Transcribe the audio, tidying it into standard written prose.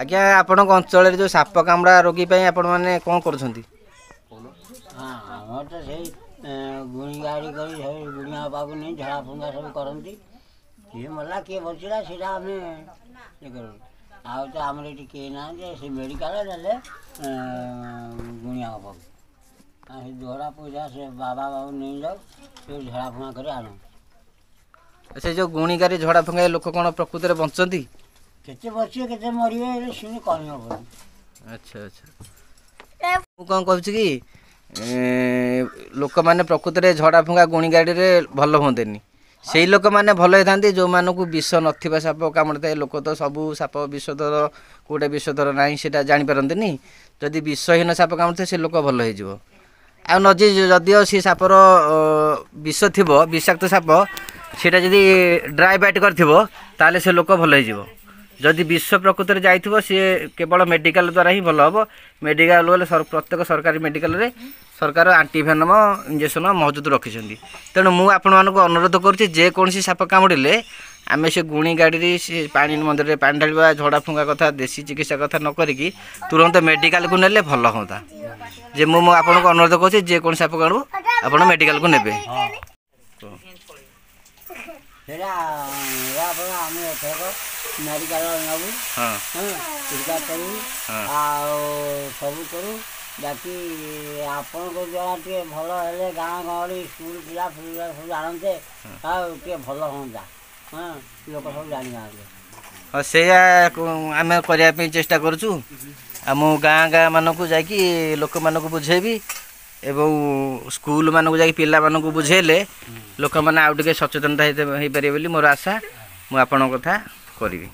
ଆଜ୍ଞା, ଆପଣଙ୍କ ଅଞ୍ଚଳରେ ଯେଉଁ ସାପ କାମୁଡ଼ା ରୋଗୀ ପାଇଁ ଆପଣମାନେ କ'ଣ କରୁଛନ୍ତି? ହଁ, ଆମର ତ ସେଇ ଗୁଣି ଗାଡ଼ି କରି ସେଇ ଗୁଣିଆ ପାଖକୁ ନେଇ ଝଡ଼ା ଫୁଙ୍କା ସବୁ କରନ୍ତି। କିଏ ମଲା କିଏ ବଞ୍ଚିଲା ସେଇଟା ଆମେ ଇଏ କରୁ। ଆଉ ତ ଆମର ଏଠି କେହି ନାହାନ୍ତି, ସେ ମେଡ଼ିକାଲ ନେଲେ ଗୁଣିଆ ପାଖକୁ ଆଉ ସେ ଝଡ଼ା ପଇସା ସେ ବାବା ବାବୁ ନେଇଯାଉ, ସେ ଝଡ଼ା ଫୁଙ୍କା କରି ଆଣୁ। ସେ ଯେଉଁ ଗୁଣିଗାରି ଝଡ଼ା ଫୁଙ୍କା ଲୋକ କ'ଣ ପ୍ରକୃତରେ ବଞ୍ଚନ୍ତି? କେତେ ବଞ୍ଚିବେ କେତେ ମରିବେ ସେମିତି କହିହେବନି। ଆଚ୍ଛା ଆଚ୍ଛା, ମୁଁ କ'ଣ କହୁଛି କି ଲୋକମାନେ ପ୍ରକୃତରେ ଝଡ଼ା ଫୁଙ୍କା ଗୁଣିଗାଡ଼ିରେ ଭଲ ହୁଅନ୍ତିନି। ସେଇ ଲୋକମାନେ ଭଲ ହେଇଥାନ୍ତି ଯେଉଁମାନଙ୍କୁ ବିଷ ନଥିବା ସାପ କାମୁଡ଼ିଥାଏ। ଲୋକ ତ ସବୁ ସାପ ବିଷଧର, କେଉଁଟା ବିଷଧର ନାହିଁ ସେଇଟା ଜାଣିପାରନ୍ତିନି। ଯଦି ବିଷହୀନ ସାପ କାମୁଡ଼ିଥାଏ ସେ ଲୋକ ଭଲ ହେଇଯିବ। ଆଉ ନ ଯଦିଓ ସେ ସାପର ବିଷ ଥିବ, ବିଷାକ୍ତ ସାପ, ସେଇଟା ଯଦି ଡ୍ରାଏ ବାଇଟ୍ କରିଥିବ ତାହେଲେ ସେ ଲୋକ ଭଲ ହେଇଯିବ। ଯଦି ବିଷ ପ୍ରକୃତରେ ଯାଇଥିବ ସିଏ କେବଳ ମେଡ଼ିକାଲ ଦ୍ୱାରା ହିଁ ଭଲ ହେବ। ମେଡ଼ିକାଲ ଗଲେ ପ୍ରତ୍ୟେକ ସରକାରୀ ମେଡ଼ିକାଲରେ ସରକାର ଆଣ୍ଟିଭେନମ ଇଞ୍ଜେକ୍ସନ୍ ମହଜୁଦ ରଖିଛନ୍ତି। ତେଣୁ ମୁଁ ଆପଣମାନଙ୍କୁ ଅନୁରୋଧ କରୁଛି, ଯେକୌଣସି ସାପ କାମୁଡ଼ିଲେ ଆମେ ସେ ଗୁଣି ଗାଡ଼ିରେ ସେ ପାଣି ମନ୍ଦିରରେ ପାଣି ଢାଳିବା, ଝଡ଼ା ଫୁଙ୍କା କଥା, ଦେଶୀ ଚିକିତ୍ସା କଥା ନ କରିକି ତୁରନ୍ତ ମେଡ଼ିକାଲକୁ ନେଲେ ଭଲ ହୁଅନ୍ତା। ଯେ ମୁଁ ଆପଣଙ୍କୁ ଅନୁରୋଧ କରୁଛି, ଯେକୌଣସି ସାପ କାମୁଡ଼ୁ ଆପଣ ମେଡ଼ିକାଲକୁ ନେବେ। ସେଇଟା ଆମେ ଏଥରକ ମେଡ଼ିକାଲ ନେବୁ, ଚିକିତ୍ସା କରିବୁ ଆଉ ସବୁ କରୁ। ବାକି ଆପଣଙ୍କ ଦ୍ୱାରା ଟିକେ ଭଲ ହେଲେ ଗାଁ ଗହଳି ସ୍କୁଲ ପିଲା ସବୁ ଜାଣନ୍ତେ ଆଉ ଟିକେ ଭଲ ହୁଅନ୍ତା। ହଁ, ଲୋକ ସବୁ ଜାଣିଯାଆନ୍ତେ। ହଁ, ସେଇଆ ଆମେ କରିବା ପାଇଁ ଚେଷ୍ଟା କରୁଛୁ। ଆଉ ମୁଁ ଗାଁ ଗାଁମାନଙ୍କୁ ଯାଇକି ଲୋକମାନଙ୍କୁ ବୁଝେଇବି ଏବଂ ସ୍କୁଲମାନଙ୍କୁ ଯାଇକି ପିଲାମାନଙ୍କୁ ବୁଝେଇଲେ ଲୋକମାନେ ଆଉ ଟିକେ ସଚେତନତା ହେଇପାରିବେ ବୋଲି ମୋର ଆଶା। ମୁଁ ଆପଣଙ୍କ କଥା କରିବି।